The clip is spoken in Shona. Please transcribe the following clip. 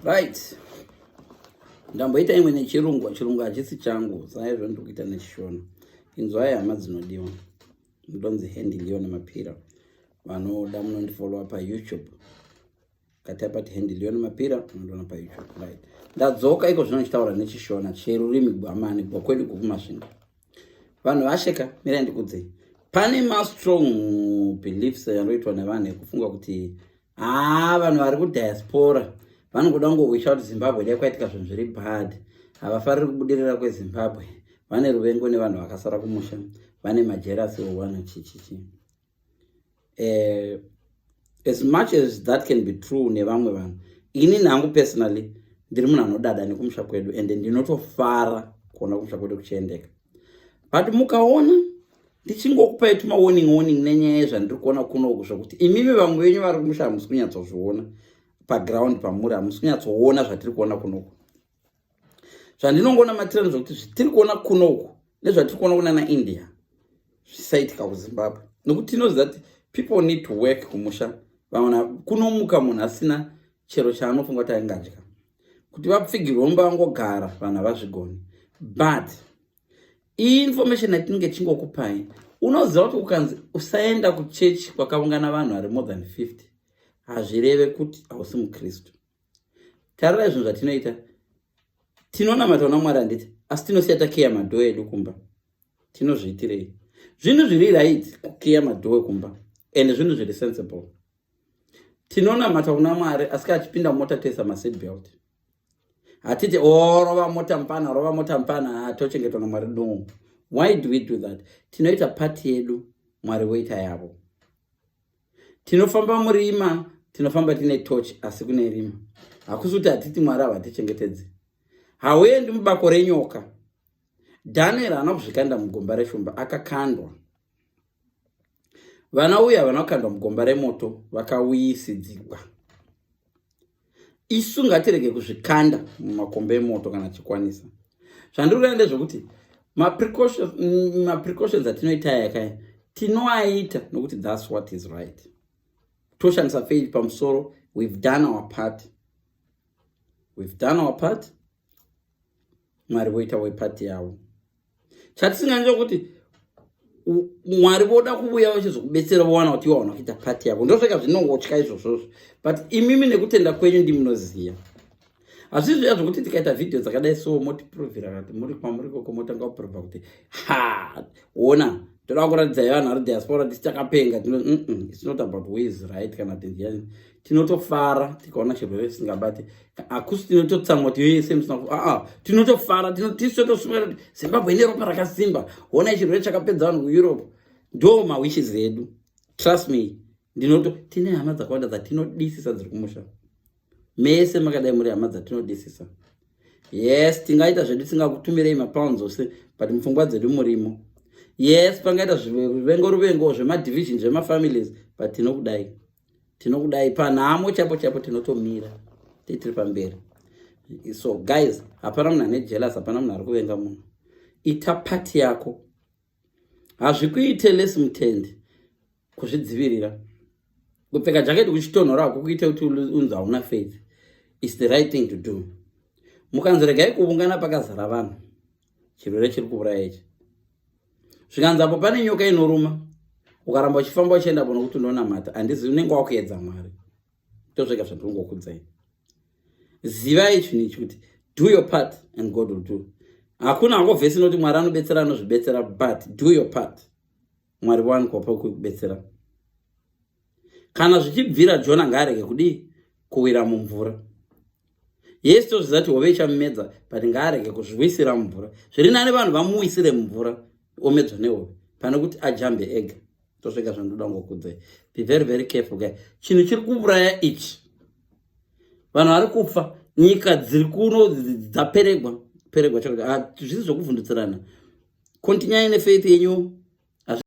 Right, ndamboita imwe nechirungu. Chirungu hachisi changu, saizvo ndiri kuita nechishona. Inzwai hama dzinodiwa, ndonzi Handy Leon Mapira. Vanoda munondifollowa paYouTube, kataipa ti Handy Leon Mapira, unondiona paYouTube. Right, ndadzoka iko zvino ndichitaura nechishona cherurimi gwamani gwakwedu gwokuMasvingo. Vanhu vasheka, mirai ndikudzei. Pane mastrong beliefs anoitwa nevanhu ekufunga kuti haa, vanhu vari kudiaspora vanongoda kungowisha kuti Zimbabwe dai kwaitika zvinhu zviri bad, havafariri kubudirira kweZimbabwe, vane ruvengo nevanhu vakasara kumusha, vane majealous owana chichichi. As much as that can be true nevamwe vanhu, ini nangu personally ndiri munhu anodada nekumusha kwedu, ende ndinotofara kuona kumusha kwedu kuchiendeka. But mukaona ndichingokupai tuma warning warning nenyaya yezvandiri kuona kunoku, zvokuti imimi vamwe venyu vari kumusha hamusi kunyatsozviona paground pamuri, hamusi kunyatsoona zvatiri kuona kunoku. Zvandinongoona matirani zvokuti zvitiri kuona kunoku nezvatiri kuona kunana India zvisaitika kuZimbabwe, nokuti tinoziva kuti people need to work kumusha. Vaona kunomuka munhu asina chero chaanofunga kuti aingadya, kuti vapfigirwe mumba vangogara, vanhu havazvigoni. But information yatinenge tichingokupai, unoziva kuti ukanzi usaenda kuchechi kwakaungana vanhu vari more than 50, hazvireve kuti hausi mukristu. Tarirai zvinhu zvatinoita. Tinonamata una Mwari, handiti? Asi tinosiya takiya madoor edu kumba. Tinozviitirei? Zvinhu zviri right kukiya madoor ekumba, and zvinhu zviri sensible. Tinonamata kuna Mwari, asi kachipinda mota toisa maseat belt. Hatiti o oh, rova mota mupana, rova mota mupana, tochengetwa naMwari. No. Why do we do that? Tinoita part yedu, Mwari voita yavo. Tinofamba murima, tinofamba tine torch, asi kune rima. Hakusi kuti hatiti Mwari havatichengetedzi. Hauendi mubako renyoka. Daniel haana kuzvikanda mugomba reshumba, akakandwa. Vana uye havana kukandwa mugomba remoto, vakauyisidzigwa. Isu ngatirege kuzvikanda mumakomba emoto kana tichikwanisa. Zvandiri kuda ndezvekuti maprecautions atinoita yakaya, tinoaita nokuti that's what is right. Toshandisa faith pamusoro. We've done our part, we've done our part. Mwari voita wepart yavo. Chatisinganja kuti Mwari voda kuuya vachizokubetsera, vowana kuti iwe hauna kuita part yako. Ndosvika zvinongotya izvozvozvo. But imimi nekutenda kwenyu ndimunoziva. Hazvisi zviya zvokuti tikaita vhidhiyo dzakadai so, motiprovhira kati muri kwamuri koko, motanga kuprovha kuti ha, ona, toda kuratidzai vanhu vari diaspora tisi takapenga. It's not about who is right kana kuti ndiani. Tinotofara tikaona chirwere chisingabati. Hakusi tinototsamwa kuti yese musina. Aa, tinotofara, tisu totosumira kuti Zimbabwe ine ropa rakasimba. Honai chirwere chakapedza vanhu kuEurope. Ndo mawishes edu. Trust me, ndinoto tine hama dzakawanda dzatinodisisa dziri kumusha. Mese makadai muri hama dzatinodisisa. Yes, tingaita zvedu tisingakutumirei mapounds ose, but mupfungwa dzedu murimo. Yes, pangaita zvivengo ruvengo zvemadivision zvemafamilies, but tinokudai, tinokudai. Panhamo chaipo chaipo tinotomira titiri pamberi. So guys, hapana munhu ane jealous, hapana munhu ari kuvenga munhu. Ita part yako. Hazvikuite less mutendi kuzvidzivirira. Kupfeka jaketi kuchitonhora hakukuite kuti unzi hauna faith. Is the right thing to do. Mukanzi regai kuungana pakazara vanhu, chirwere chiri kuuraya ichi, zvikanzi apo pane nyoka inoruma, ukaramba uchifamba uchiendapo nokuti unonamata, handizi unenge wakuedza Mwari. Ndozvega zvandinongokudzai. Zivai chinhu ichi kuti do your part and God will do. Hakuna hako vhesi inoti Mwari anobetsera anozvibetsera, but do your part, Mwari wanikwa pakubetsera. Kana zvichibvira, Jona ngaarege kudii? Kuwira mumvura. Yes, tozviziva kuti hove ichamumedza, but ngaarege kuzviwisira mumvura. Zviri nani vanhu vamuwisire mumvura omedzwa nehove pane kuti ajambe ega. Tosvika zvandoda ngokudzai. Be very very careful, guy. Chinhu chiri kuuraya ichi, vanhu vari kufa, nyika dziri kuno dzaperegwa peregwa. Zvisi zvokuvhundutsirana. Continuai nefaith yenyu.